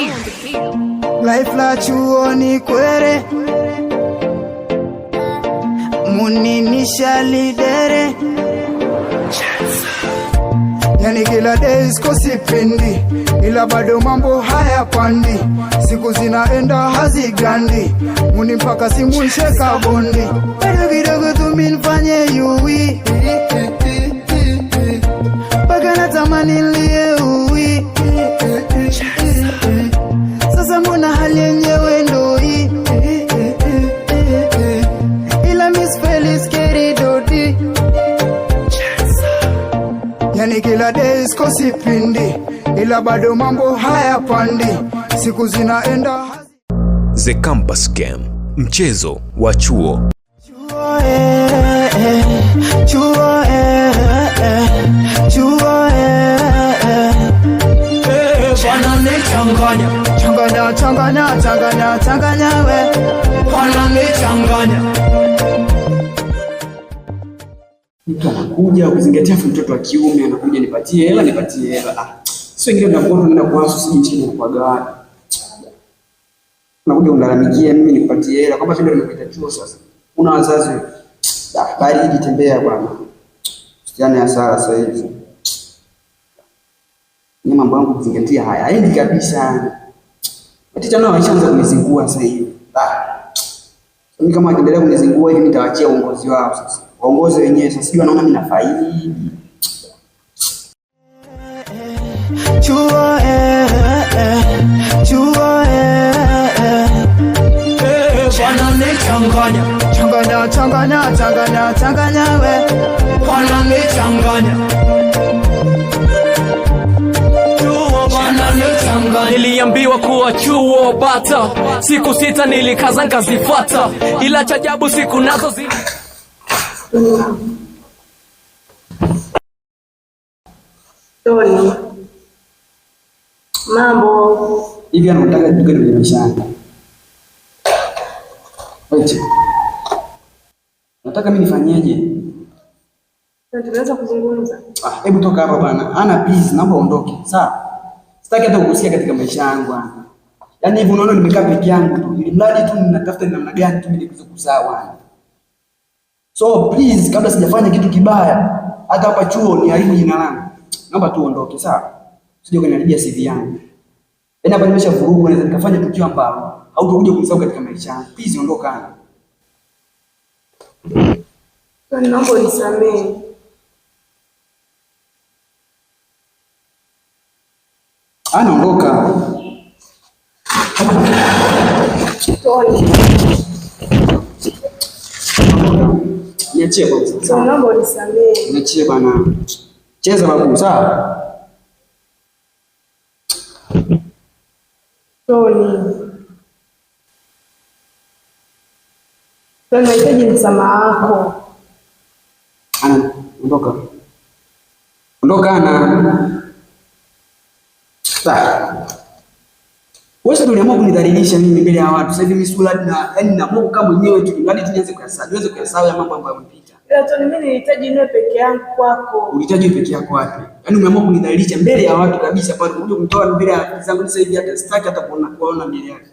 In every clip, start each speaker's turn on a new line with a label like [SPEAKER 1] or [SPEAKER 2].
[SPEAKER 1] beat.
[SPEAKER 2] Life la chuo ni kwere, muninisha lidere, yani kila day sikosi pindi, ila bado mambo hayapandi, siku zinaenda hazigandi, muni mpaka simu nsheka bondi, bado kidogo tu mi nifanye yui, mpaka natamani nilie ui. Sasa mbona hali yenyewe ndo hii, ila Miss Felix Keridodi, yani kila day sikosi pindi, ila bado mambo hayapandi, siku zinaenda
[SPEAKER 3] The Campus Game, mchezo wa chuo.
[SPEAKER 2] Chuo eh, eh, chuo eh, eh, chuo eh, eh.
[SPEAKER 4] Wananichanganya.
[SPEAKER 2] Changanya, changanya, changanya, changanya we.
[SPEAKER 4] Wananichanganya.
[SPEAKER 5] Mtu anakuja ukizingatia, afu mtoto wa kiume anakuja, nipatie hela, nipatie hela. Ah, sio wengine tunakuwa tunaenda kuwasu sijui nchini kwa gani. Unakuja unalalamikia mimi nikupatie hela kwamba mimi ndio nimekuita chuo sasa. Una wazazi wewe. Ah, bali jitembea bwana. Usiane hasara sasa hivi. Ni mambo yangu kuzingatia haya. Haendi kabisa. Wateja nao waishaanza kunizingua sasa hivi. Ah. Mimi kama wakiendelea kunizingua hivi nitawaachia uongozi wao sasa. Waongozi wenyewe sasa sijui wanaona mimi nafaidi.
[SPEAKER 2] Chuo eh, eh, chuo eh, eh.
[SPEAKER 4] Wananichanganya.
[SPEAKER 2] Changanya, changanya, changanya, changanya we.
[SPEAKER 4] Wananichanganya. Chuo wananichanganya.
[SPEAKER 6] Niliambiwa kuwa chuo bata, siku 6 nilikaza nikazifuata, ila cha ajabu siku nazo zi
[SPEAKER 7] Tony, mambo.
[SPEAKER 5] Hivi anataka kitu gani kwenye maisha yangu? Wait. Nataka mimi nifanyeje?
[SPEAKER 7] Tunaweza kuzungumza?
[SPEAKER 5] Ah, hebu toka hapa bana. Ana please, naomba uondoke. Sawa? Sitaki hata kukusikia katika maisha yangu ana. Yaani hivi unaona nimekaa peke yangu tu. Ili mradi tu ninatafuta namna gani tu mimi niweze kuzaa wana. So please, kabla sijafanya kitu kibaya, hata hapa chuo niharibu jina langu. Naomba tu uondoke, sawa? Usije ukaniharibia CV yangu. Yaani hapa nimeshavurugu, naweza nikafanya tukio ambalo hautakuja kunisahau katika maisha yangu. Please ondoka ana.
[SPEAKER 7] Tony, naomba unisamehe.
[SPEAKER 5] Ana, ondoka.
[SPEAKER 7] Tony,
[SPEAKER 5] Niachie kwanza.
[SPEAKER 7] Tony, naomba unisamehe.
[SPEAKER 5] Niachie bana. Cheza babu, sawa?
[SPEAKER 7] Tony. Tony, nahitaji msamaha wako.
[SPEAKER 5] Ana, ondoka. Ondoka ana. Sawa. Wewe ndio uliamua kunidhalilisha mimi mbele ya watu. Sasa hivi mimi sura na yaani na Mungu kama mwenyewe tu, mradi tu nianze kuyasahau, niweze kuyasahau ya mambo ambayo yamepita.
[SPEAKER 7] Ila Tony, mimi nilihitaji niwe peke yangu kwako.
[SPEAKER 5] Ulihitaji peke yako wapi? Yaani umeamua kunidhalilisha mbele ya watu kabisa pale, unakuja kunitoa mbele ya rafiki zangu sasa hivi hata sitaki hata kuona mbele yake.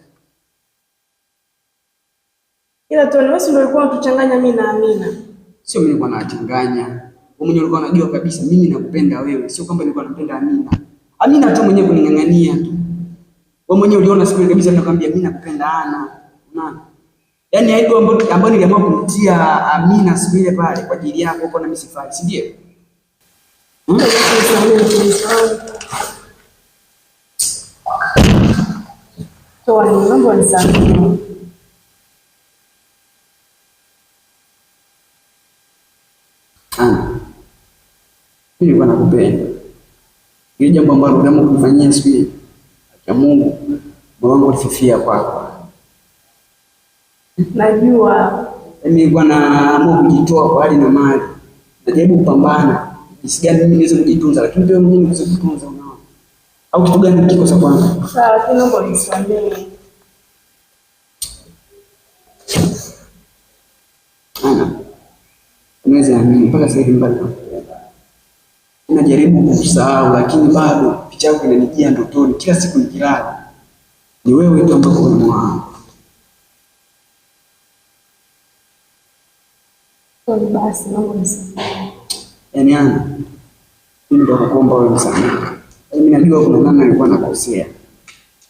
[SPEAKER 7] Ila Tony, wewe ndio ulikuwa unatuchanganya mimi na Amina.
[SPEAKER 5] Sio mimi nilikuwa nawachanganya. Wewe mwenyewe ulikuwa unajua kabisa mimi nakupenda wewe, sio kwamba nilikuwa nampenda Amina. Amina tu mwenyewe kuning'ang'ania tu. Wewe mwenyewe uliona siku ile kabisa ninakwambia mimi nakupenda Ana. Unaona? Yaani aibu ambayo niliamua kumtia Amina siku ile pale kwa ajili yako huko na mimi sifai, si ndio?
[SPEAKER 7] Tony, naomba unisamehe.
[SPEAKER 5] Ana, mimi nilikuwa nakupenda. Ile jambo ambalo uliamua kunifanyia siku ile, ya Mungu, moyo wangu ulififia kwako.
[SPEAKER 7] Najua.
[SPEAKER 5] Mimi nilikuwa naamua kujitoa kwa hali na mali. Najaribu kupambana jinsi gani mimi niweze kujitunza, lakini pia mimi niweze kujitunza, unaona? Au kitu gani kikosa kwangu?
[SPEAKER 7] Sawa, lakini naomba unisamehe.
[SPEAKER 5] Ana, unaweza amini mpaka sasa hivi mbali najaribu kukusahau, lakini bado picha yako inanijia ndotoni kila siku nikilala. Ni wewe tu ambaye uko moyo wangu.
[SPEAKER 7] Tony, basi naomba unisamehe.
[SPEAKER 5] Yaani Ana, mimi ndo nakuomba wewe msamaha. Yaani mimi najua kuna namna nilikuwa nakosea.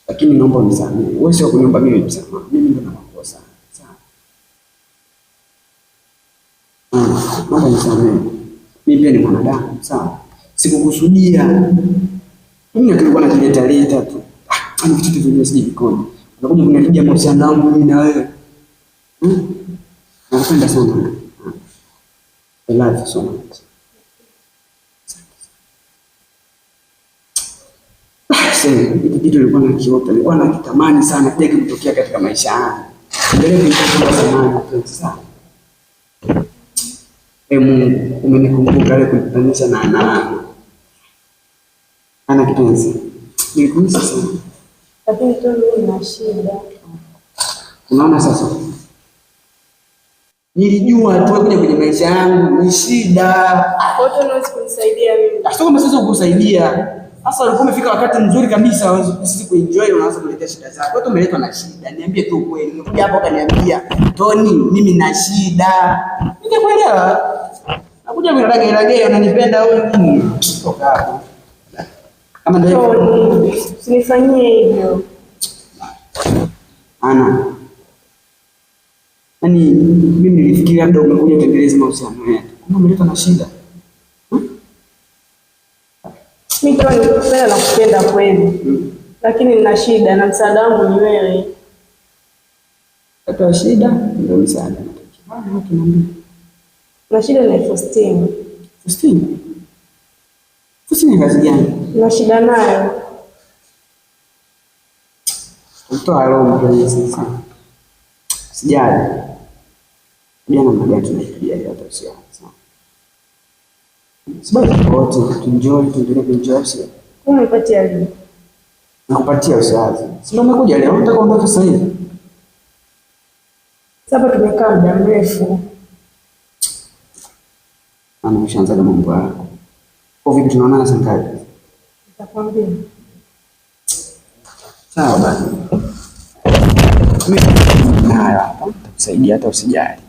[SPEAKER 5] Lakini naomba unisamehe. Wewe sio kuniomba mimi msamaha. Mimi ndo na makosa. Sawa. Naomba unisamehe. Mimi pia ni mwanadamu, sawa? Sikukusudia. Mimi nilikuwa nakileta leta tu. Ah, ni vitu vyenyewe sijui vikoje. Unakuja kuniharibia mahusiano yangu mimi na wewe. Nakupenda sana. I love you so much. Hiki kitu nilikuwa nakiota, nilikuwa nakitamani sana kije kutokea katika maisha yangu. Endelee kunitazama zamani mpenzi sana. Mungu, umenikumbuka leo kunikutanisha na Ana. Ana kipenzi. Nilikumisi sana.
[SPEAKER 7] Lakini Tony, mimi nina shida.
[SPEAKER 5] Unaona sasa? Nilijua tu kuja kwenye maisha yangu ni shida.
[SPEAKER 7] Kwa hiyo Tony, huwezi kunisaidia mimi.
[SPEAKER 5] Sio kama siwezi kukusaidia. Sasa ulikuwa umefika wakati mzuri kabisa sisi kuenjoy, unaanza kuletea shida zako. Wewe umeletwa na shida. Niambie tu ukweli. Umekuja hapa ukaniambia, Tony, mimi na shida. Ningekuelewa. Nakuja kunirage rage, unanipenda wewe nini? Toka hapo. Kama ndio hivyo.
[SPEAKER 7] Tony, usinifanyie hivyo.
[SPEAKER 5] Ana. Yaani mimi nilifikiria labda umekuja tuendeleze mahusiano yetu. Kumbe umeletwa na shida.
[SPEAKER 7] Mimi Tony, nakupenda na kupenda kweli. Lakini nina shida na msaada wangu ni wewe.
[SPEAKER 5] Wakati wa shida ndio msaada unatokea.
[SPEAKER 7] Na shida na 60,000.
[SPEAKER 5] 60,000? 60,000 ni kazi gani?
[SPEAKER 7] Na shida nayo.
[SPEAKER 5] Kutoa roho mpenzi sana. Sijali. Jana magari tunafikiria hata usianze. Sababu wote tuenjoy, tuendelee kuenjoy sio?
[SPEAKER 7] Unipatia lini?
[SPEAKER 5] Nakupatia usianze. Si ndio umekuja leo, unataka kuondoka sasa hivi?
[SPEAKER 7] Sasa tumekaa muda mrefu.
[SPEAKER 5] Ana ushaanza kama mambo yako. Kwa vipi tunaonana saa ngapi?
[SPEAKER 7] Nitakwambia.
[SPEAKER 5] Sawa basi. Mimi nayo hapa, nitakusaidia hata usijali.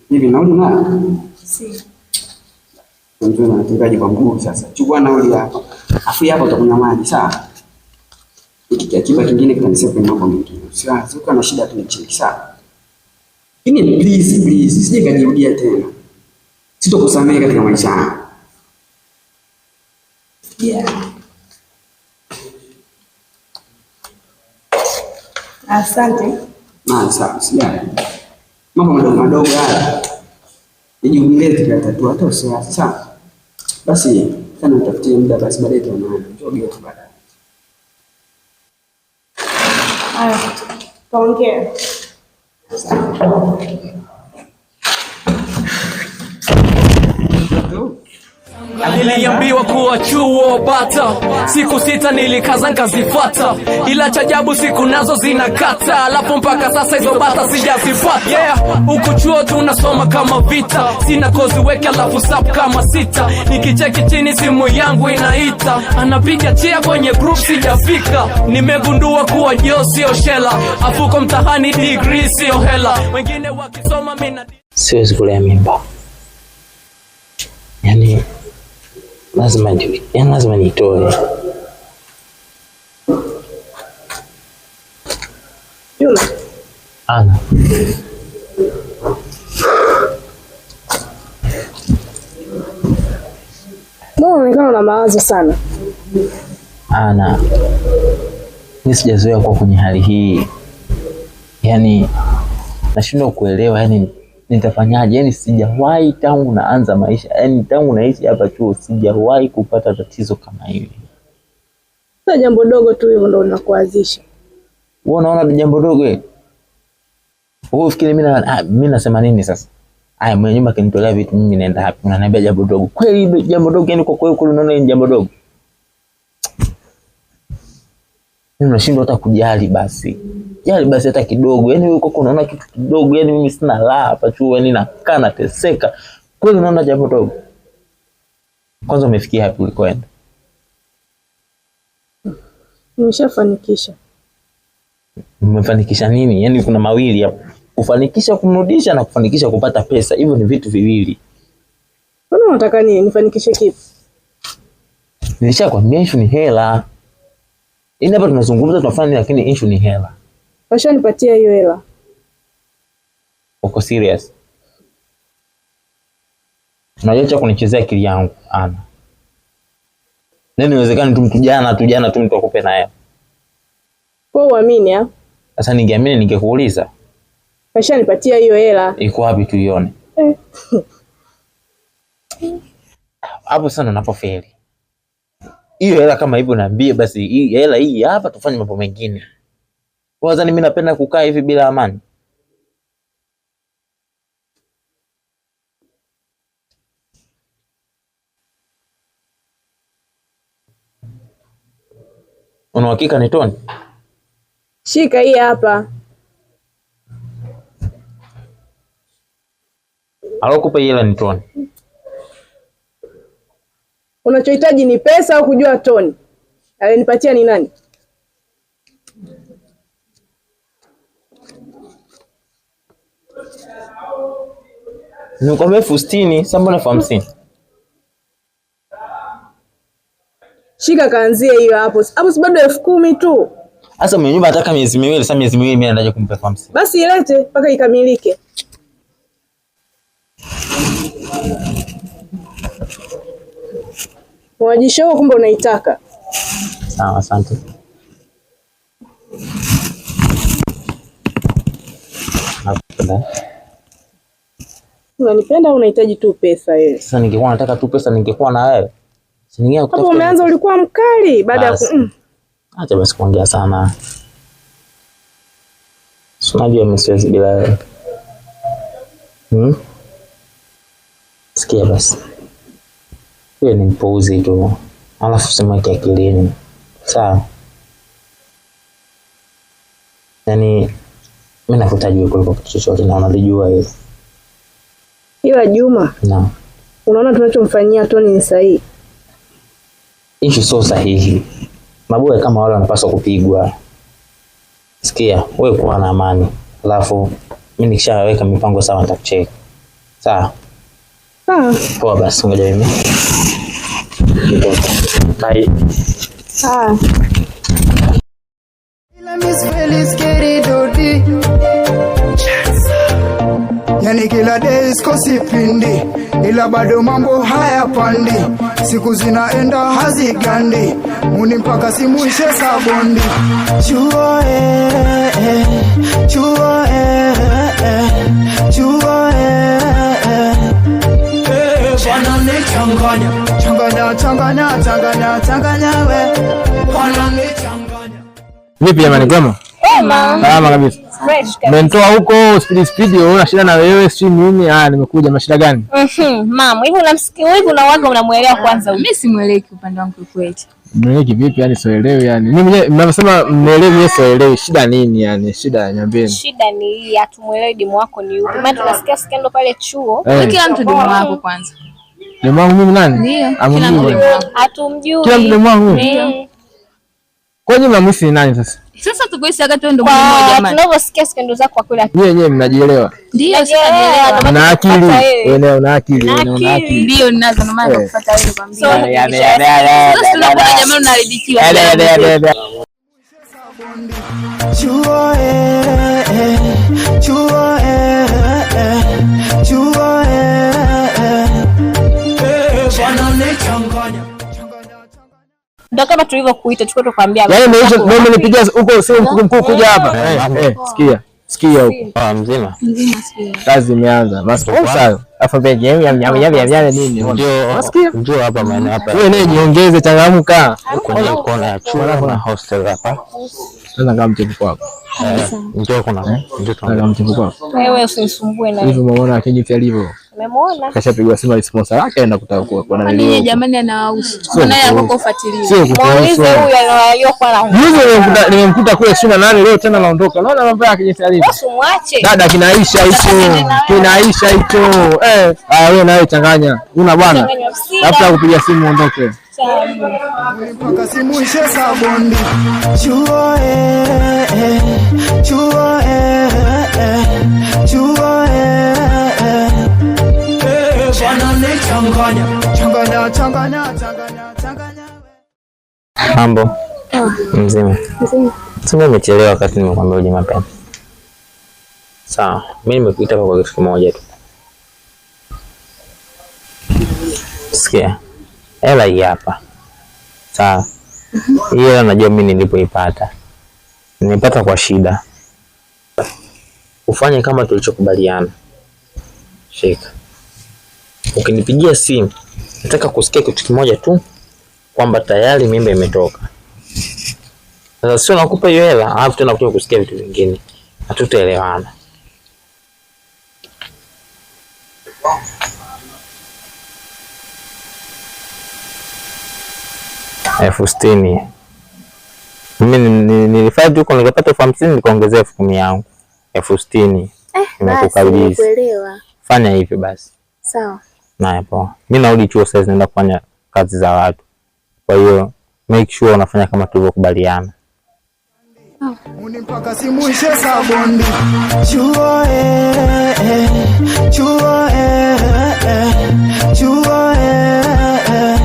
[SPEAKER 5] Hivi nauli unayo?
[SPEAKER 7] Si.
[SPEAKER 5] Mzee anatembeaje kwa mguu sasa? Chukua nauli hapa. Afu hapa utakunywa maji, sawa? Hiki kiakiba kingine kitanisaidia kwenye mambo mengine. Usiwaze, ukiwa na shida tu nicheki, sawa? Lakini please please, sije kajirudia tena. Sitokusamehe katika maisha yangu.
[SPEAKER 7] Yeah. Asante.
[SPEAKER 5] Ah, sawa, sijali. Mambo madogo madogo haya. Nijivumilie tukatatua hata usiwaze, sawa? Basi sana utafutie muda basi baadaye tuonane. Njoo getu baadaye.
[SPEAKER 7] Haya, tutaongea.
[SPEAKER 6] Niliambiwa kuwa chuo bata, siku 6 nilikaza nikazifuata, ila cha ajabu siku nazo zinakata, alafu mpaka sasa hizo bata sijazipata. Yeah, huku chuo tunasoma kama vita, sina kozi weke alafu sub kama 6, nikicheki chini simu yangu inaita, anapiga chia kwenye group sijafika. Nimegundua kuwa jo sio shela, afuko mtahani degree sio hela, wengine wakisoma mimi na
[SPEAKER 1] siwezi kulea mimba. Yaani lazima ndio, yaani lazima nitoe.
[SPEAKER 7] Juma.
[SPEAKER 1] Ana.
[SPEAKER 7] Mbona unaonekana una mawazo sana?
[SPEAKER 1] Ana, mimi sijazoea kuwa kwenye hali hii. Yaani nashindwa kuelewa, yaani nitafanyaje? Yaani sijawahi tangu naanza maisha, yaani tangu naishi hapa chuo sijawahi kupata tatizo kama hili.
[SPEAKER 7] Sasa jambo dogo tu hivyo ndio unakuanzisha.
[SPEAKER 1] Wewe unaona jambo dogo eh? Wewe ufikiri mimi nasema nini sasa? Aya, mwenye nyumba akinitolea vitu mimi naenda wapi? Unaniambia jambo dogo. Kweli jambo dogo, yaani kwa kweli unaona ni jambo dogo? Mimi nashindwa hata kujali basi. Jali basi hata kidogo. Yaani wewe kwako unaona kitu kidogo, yaani mimi sina raha hapa chuo, yaani nakaa nateseka. Kweli unaona jambo dogo. Kwanza umefikia wapi ulikoenda?
[SPEAKER 7] Nimeshafanikisha.
[SPEAKER 1] Umefanikisha nini? Yaani kuna mawili hapo. Kufanikisha kumrudisha na kufanikisha kupata pesa. Hivyo ni vitu viwili.
[SPEAKER 7] Mbona unataka nini? Nifanikishe kipi?
[SPEAKER 1] Nilishakwambia issue ni hela. Yaani hapa tunazungumza tunafanya nini, lakini issue ni hela.
[SPEAKER 7] Washanipatia hiyo hela.
[SPEAKER 1] Uko serious? Unajua cha kunichezea akili yangu ana. Nani inawezekana tu mtu jana tu jana tu mtu akupe na hela.
[SPEAKER 7] Kwa uamini ah?
[SPEAKER 1] Sasa ningeamini ningekuuliza.
[SPEAKER 7] Washanipatia hiyo hela.
[SPEAKER 1] Iko wapi tuione? Hapo sana unapofeli. Hiyo hela kama hivyo niambie basi, hii hela hii hapa tufanye mambo mengine. Wazani mimi napenda kukaa hivi bila amani. Una uhakika ni Toni?
[SPEAKER 7] Shika hii hapa.
[SPEAKER 1] Alokupa hii hela ni Toni.
[SPEAKER 7] Unachohitaji ni pesa au kujua Toni? Alinipatia ni nani?
[SPEAKER 1] Nikwambia 60,000, sasa mbona 50,000?
[SPEAKER 7] Shika kaanzie hiyo hapo. Hapo si bado 10,000 tu.
[SPEAKER 1] Sasa mwenye nyumba anataka miezi miwili, sasa miezi miwili mimi naendaje kumpa 50,000?
[SPEAKER 7] Basi ilete mpaka ikamilike. Mwajisho huo kumbe unaitaka.
[SPEAKER 1] Sawa, asante. Nakupenda.
[SPEAKER 7] Unanipenda au unahitaji tu pesa wewe?
[SPEAKER 1] Sasa ningekuwa nataka tu pesa ningekuwa na wewe. Si ningeenda
[SPEAKER 7] Hapo
[SPEAKER 1] kutafuta.
[SPEAKER 7] umeanza ulikuwa mkali baada ya
[SPEAKER 1] Acha basi kuongea sana. Si unajua mimi siwezi bila wewe. Sikia basi. Wewe ni mpuuzi tu. Alafu simweke akilini. Sawa. Yaani mimi nakuhitaji wewe kuliko kitu chochote na unalijua hilo.
[SPEAKER 7] Ila Juma,
[SPEAKER 1] Naam.
[SPEAKER 7] unaona tunachomfanyia Toni ni sahihi?
[SPEAKER 1] Issue sio sahihi. Maboya kama wale wanapaswa kupigwa. Sikia, wewe kuwa na amani. Alafu mimi nikishaweka mipango sawa nitakucheck. Sawa?
[SPEAKER 7] Sawa.
[SPEAKER 1] Poa basi, ngoja mimi. Bye.
[SPEAKER 7] Ah.
[SPEAKER 2] Ila Miss Felix Keridodi. Yani kila day sikosi pindi, ila bado mambo hayapandi, siku zinaenda hazigandi, muni mpaka simuishe sabondi. Chuo eh, chuo eh, chuo eh.
[SPEAKER 4] Wananichanganya,
[SPEAKER 2] Changanya, changanya, changanya, changanya we.
[SPEAKER 4] wananichanganya.
[SPEAKER 8] Vipi jamani, kwema? Salama kabisa.
[SPEAKER 9] Fresh kabisa.
[SPEAKER 8] Umenitoa huko speed speed, una shida na wewe si nini? Ah, nimekuja, mashida gani?
[SPEAKER 9] Mama, hivi unamsikia hivi unawaga unamuelewa kwanza huyu?
[SPEAKER 10] Mimi simuelewi upande wangu kweli.
[SPEAKER 8] Mnaelewi kivipi? Yani sielewi yani. Mimi mwenyewe mnavyosema mnaelewi, mimi sielewi. Shida nini yani? Shida niambieni.
[SPEAKER 9] Shida ni hii, hatumuelewi demu wako ni yupi. Maana tunasikia skendo pale chuo.
[SPEAKER 8] Eh,
[SPEAKER 10] Kila mtu demu wako kwanza.
[SPEAKER 8] demu wangu mimi nani?
[SPEAKER 10] Ndio, kila
[SPEAKER 8] Amjui.
[SPEAKER 10] mtu demu wako.
[SPEAKER 9] Hatumjui.
[SPEAKER 8] Kila mtu demu wangu mimi. Kwa nini mnamhisi ni nani sasa?
[SPEAKER 10] Sasa tukuhisi wakati wewe ndio mmoja
[SPEAKER 9] Kwa
[SPEAKER 10] jamani.
[SPEAKER 9] tunavyosikia skendo zako kwa kweli
[SPEAKER 8] Nyie wenyewe mnajielewa.
[SPEAKER 10] Ndio sasa
[SPEAKER 9] Najielewa, ndio
[SPEAKER 8] Una
[SPEAKER 9] maana
[SPEAKER 8] akili.
[SPEAKER 9] tunakufuata wewe.
[SPEAKER 8] Wewe una akili,
[SPEAKER 9] Na
[SPEAKER 8] wewe una
[SPEAKER 9] akili.
[SPEAKER 8] akili.
[SPEAKER 10] Ndio ninazo ndio maana
[SPEAKER 8] Eh.
[SPEAKER 10] nakufuata wewe kwambia.
[SPEAKER 9] So,
[SPEAKER 10] Sasa tunakuwa jamani unaharibikiwa.
[SPEAKER 2] Chuo eh, chuo eh, chuo eh.
[SPEAKER 4] Wananichanganya.
[SPEAKER 9] Ndio kama tulivyokuita tulikuwa tukwambia.
[SPEAKER 8] Yaani mimi umenipigia huko sio mkuu mkuu kuja hapa. Eh, sikia. Sikia huko.
[SPEAKER 1] Ah, mzima.
[SPEAKER 10] Mzima sio.
[SPEAKER 8] Kazi imeanza. Masponsor. Afa beje yam yam yam yam yam nini?
[SPEAKER 1] Njoo,
[SPEAKER 8] Unasikia?
[SPEAKER 1] njoo hapa maeneo hapa.
[SPEAKER 8] Wewe naye jiongeze, changamka.
[SPEAKER 1] Kwenye kona ya chuo na hostel hapa.
[SPEAKER 8] Sasa kama mchepuko wako.
[SPEAKER 1] Njoo kuna. Njoo
[SPEAKER 8] Sasa kama mchepuko wako.
[SPEAKER 9] Wewe usinisumbue na
[SPEAKER 8] Hivi umeona jinsi alivyo.
[SPEAKER 9] Tumemwona.
[SPEAKER 8] Kashapigwa simu na sponsor yake aenda kutaka kwa
[SPEAKER 10] Kwani
[SPEAKER 8] nani.
[SPEAKER 10] yeye jamani anawahusu?
[SPEAKER 8] Sio
[SPEAKER 10] Naye
[SPEAKER 8] kuhusu.
[SPEAKER 10] akoko fuatilia.
[SPEAKER 8] Sio kuhusu.
[SPEAKER 9] Muulize huyu aliyokuwa na
[SPEAKER 8] Juzi nimemkuta kule 28 leo tena naondoka. Naona mambo yake jinsi alivyo.
[SPEAKER 9] Usimwache.
[SPEAKER 8] Dada kinaisha hicho. Kinaisha hicho. Eh, ah wewe nawe changanya. Una bwana.
[SPEAKER 9] Changanya msida.
[SPEAKER 8] Tafuta kupiga simu uondoke.
[SPEAKER 9] Sawa.
[SPEAKER 2] Mpaka simu ishe sabondi. Chuo eh, eh, chuo eh, eh, chuo eh, eh.
[SPEAKER 4] Wananichanganya,
[SPEAKER 2] Changanya, changanya, changanya, changanya.
[SPEAKER 1] Mambo mzima? Sema umechelewa wakati nimekuambia uje mapema. Sawa, mimi nimekuita hapa kwa kitu kimoja tu. Sikia, hela hii hapa. Sawa, hii hela najua mimi nilipoipata, nimepata kwa shida. Ufanye kama tulichokubaliana. Shika, ukinipigia simu nataka kusikia kitu kimoja tu, kwamba tayari mimba imetoka. Sasa sio nakupa hiyo hela alafu tena kuja kusikia vitu vingine, hatutaelewana. 60,000 mimi nilifanya huko nikapata 50,000 nikaongezea 10,000 yangu 60,000 nimekukabidhi.
[SPEAKER 11] Nimekuelewa.
[SPEAKER 1] Fanya hivyo basi.
[SPEAKER 11] Sawa.
[SPEAKER 1] Naya poa. Mimi narudi chuo sasa, naenda kufanya kazi za watu, kwa hiyo make sure unafanya kama tulivyokubaliana.
[SPEAKER 2] Muni mpaka simu ishe sabondi. Chuo eh, eh, chuo eh, eh, chuo eh, eh.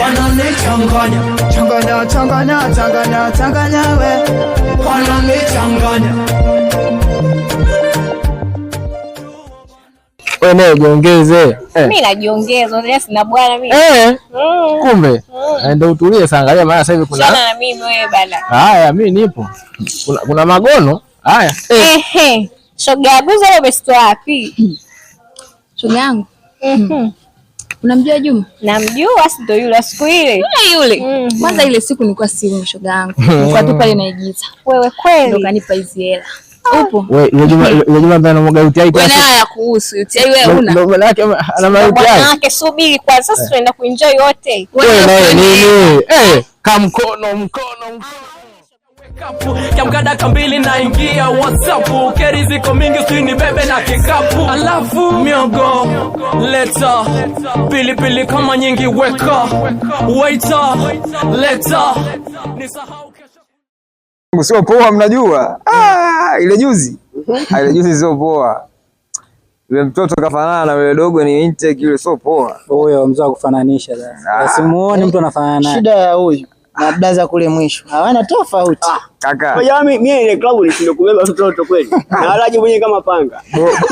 [SPEAKER 4] wananichanganya,
[SPEAKER 2] Changanya, changanya, changanya, changanya we.
[SPEAKER 4] wananichanganya.
[SPEAKER 8] Wewe naye jiongeze. Eh.
[SPEAKER 9] Mimi najiongeza, unajua sina bwana mimi.
[SPEAKER 8] Eh.
[SPEAKER 9] Mm.
[SPEAKER 8] Kumbe. Ndio utulie sasa, angalia maana sasa hivi kuna
[SPEAKER 9] Chana na mimi wewe bana.
[SPEAKER 8] Haya, mimi nipo. Kuna magono. Haya. Eh.
[SPEAKER 9] Ehe. Shoga yangu wewe umesitoa wapi?
[SPEAKER 10] Shoga yangu. Unamjua Juma?
[SPEAKER 9] Namjua, si ndio yule wa siku ile.
[SPEAKER 10] Yule yule. Kwanza ile siku nilikuwa simu shoga yangu. Nilikuwa tu pale naigiza.
[SPEAKER 9] Wewe kweli.
[SPEAKER 10] Ndio kanipa hizi hela. Upo?
[SPEAKER 8] Wewe yule Juma, yule Juma ambaye anamwaga UTI
[SPEAKER 10] Wewe naye hayakuhusu. UTI wewe una.
[SPEAKER 8] Ndio maana yake ana UTI.
[SPEAKER 9] Bwana subiri kwa sasa tunaenda kuenjoy wote.
[SPEAKER 8] Wewe naye nini? Eh, kamkono mkono
[SPEAKER 6] Kiamka dakika mbili naingia WhatsApp, keri ziko mingi sini bebe na kikapu, alafu miogo leta pilipili kama nyingi weka waiter leta nisahau kesho.
[SPEAKER 12] Sio poa, mnajua. Ah, ile juzi. Ile juzi sio poa. Yule mtoto kafanana na yule dogo ni intake yule, sio poa.
[SPEAKER 13] Huyo mzee wa kufananisha sasa. Asimuone mtu anafanana naye.
[SPEAKER 14] Shida ya huyu na blaza kule mwisho hawana tofauti.
[SPEAKER 12] Kaka.
[SPEAKER 15] Jamaa mimi ile klabu nishindwe kubeba mtoto kweli. Na walaji mwenyewe kama panga.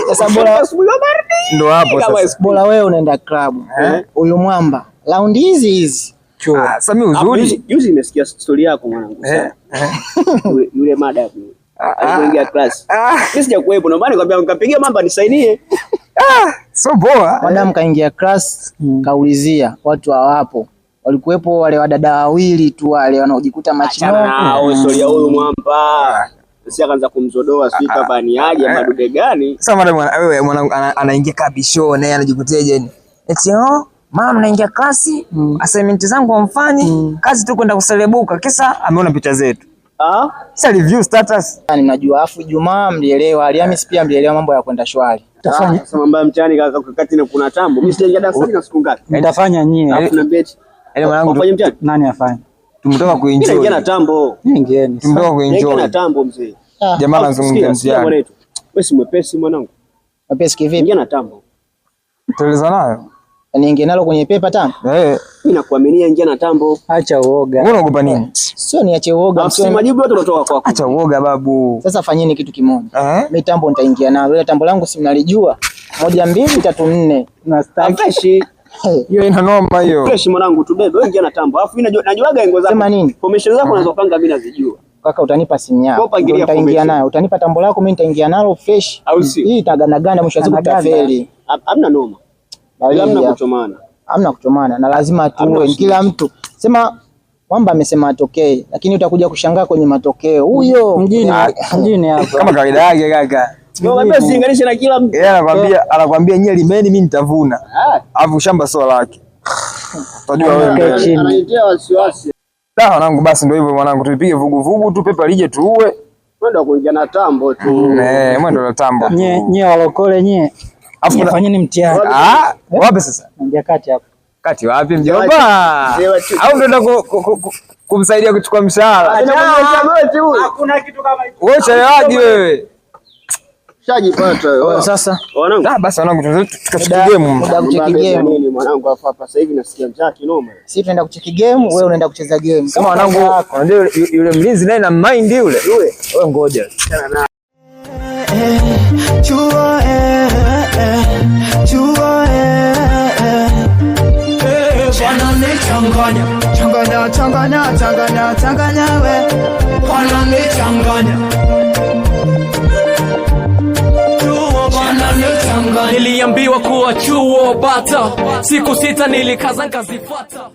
[SPEAKER 14] Sasa bora
[SPEAKER 15] asubuhi wa baridi.
[SPEAKER 12] Ndio hapo
[SPEAKER 15] sasa.
[SPEAKER 14] Bora wewe unaenda klabu. Huyu mwamba raundi hizi hizi.
[SPEAKER 12] Sasa mimi uzuri.
[SPEAKER 15] Juzi nimesikia story yako mwanangu. Yule madam alipoingia class. Mimi sijakuwepo, ndio maana nikwambia nikapigia mamba nisaidie.
[SPEAKER 12] So poa.
[SPEAKER 14] Madam kaingia class, kaulizia watu hawapo. Walikuwepo wale wadada wawili tu wale wanaojikuta machino.
[SPEAKER 15] Achana story ya huyu mwamba. Sisi akaanza kumzodoa sijui kama ni aje madude gani.
[SPEAKER 12] Sasa madam wewe mwanangu anaingia kabisho naye anajikuteje ni. Eti oh, mama mnaingia klasi, assignment zangu hamfanyi, kazi tu kwenda kuselebuka. Kisa ameona picha zetu.
[SPEAKER 15] Ah?
[SPEAKER 12] Sasa review status.
[SPEAKER 14] Yaani mnajua afu Ijumaa mlielewa, Alhamisi pia mlielewa mambo ya kwenda shwari.
[SPEAKER 15] Tafanya. Sasa mambo ya mtihani kaka kati na kuna tambo. Mimi sijaingia darasani na siku ngapi?
[SPEAKER 13] Mtafanya nyie.
[SPEAKER 15] Alafu niambie eti.
[SPEAKER 12] Yaani mwanangu
[SPEAKER 15] wafanye mtihani?
[SPEAKER 13] Nani afanye?
[SPEAKER 12] Tumetoka kuenjoy.
[SPEAKER 15] Mimi naingia na tambo.
[SPEAKER 13] Ingieni.
[SPEAKER 12] Tumetoka kuenjoy.
[SPEAKER 15] Naingia na tambo mzee.
[SPEAKER 12] Jamaa anazungumzia mtihani.
[SPEAKER 15] Wewe si mwepesi mwanangu.
[SPEAKER 14] Mwepesi kivipi?
[SPEAKER 15] Ingia na tambo.
[SPEAKER 12] Tueleza nayo.
[SPEAKER 14] Niingie nalo kwenye pepa tambo?
[SPEAKER 12] Eh.
[SPEAKER 15] Mimi nakuaminia, ingia na tambo.
[SPEAKER 13] Acha uoga.
[SPEAKER 12] Wewe unaogopa nini?
[SPEAKER 14] Sio niache uoga.
[SPEAKER 15] Si majibu yote unatoka kwako.
[SPEAKER 12] Acha uoga babu.
[SPEAKER 14] Sasa fanyeni kitu kimoja. Mimi tambo nitaingia nalo. Ile tambo langu si mnalijua. 1 2 3 4.
[SPEAKER 13] Na staki.
[SPEAKER 15] Fresh.
[SPEAKER 12] Hiyo ina noma hiyo.
[SPEAKER 15] Fresh mwanangu tubebe. Wewe ingia na tambo. Alafu mimi najuaga engo zako.
[SPEAKER 14] Sema nini?
[SPEAKER 15] Formation zako unazopanga mimi nazijua.
[SPEAKER 14] Kaka utanipa simu yako. Nitaingia nayo. Utanipa tambo lako mimi nitaingia nalo fresh. Hii itagandaganda mwisho wa siku tutafeli.
[SPEAKER 15] Hamna noma. Hamna kuchomana.
[SPEAKER 14] Hamna kuchomana na lazima tuwe kila mtu. Sema mwamba amesema atokee, lakini utakuja kushangaa kwenye matokeo. Huyo
[SPEAKER 13] mjini mjini hapa.
[SPEAKER 12] Kama kawaida yake kaka.
[SPEAKER 15] Nakwambia usilinganishe na kila mtu.
[SPEAKER 12] Yeye anakwambia nyie limeni mimi nitavuna. Alafu shamba sio lake. Utajua wewe mbele.
[SPEAKER 15] Ananitia wasiwasi.
[SPEAKER 12] Da mwanangu, basi ndio hivyo mwanangu, tuipige vuguvugu tu, pepa lije tuue.
[SPEAKER 15] Mwendo wa kuingia na tambo tu.
[SPEAKER 12] Eh, mwendo wa tambo.
[SPEAKER 13] Nyie nyie walokole nyie.
[SPEAKER 12] Afu
[SPEAKER 13] Nyie fanyeni mtihani.
[SPEAKER 12] Ah, wapi sasa?
[SPEAKER 13] Ingia kati hapo.
[SPEAKER 12] Kati wapi mjomba? Au ndio kumsaidia kuchukua mshahara?
[SPEAKER 13] Hakuna kitu kama hicho.
[SPEAKER 12] Wewe uchelewaji wewe.
[SPEAKER 15] Shajipata wewe.
[SPEAKER 14] Sasa
[SPEAKER 15] Wanangu.
[SPEAKER 12] Ah, basi wanangu tukacheki game.
[SPEAKER 14] Muda kucheki game.
[SPEAKER 15] Nini mwanangu afa hapa sasa hivi nasikia njaa kinoma.
[SPEAKER 14] Sisi tunaenda kucheki game, wewe unaenda kucheza game.
[SPEAKER 12] Kama wanangu, unajua yule mlinzi naye na mind yule.
[SPEAKER 15] Yule.
[SPEAKER 12] Wewe ngoja.
[SPEAKER 2] Chuo chuo
[SPEAKER 4] Wananichanganya,
[SPEAKER 2] changanya changanya changanya changanya we
[SPEAKER 4] wananichanganya. Chuo wananichanganya.
[SPEAKER 6] Niliambiwa kuwa chuo bata, siku sita nilikaza nikazifuata.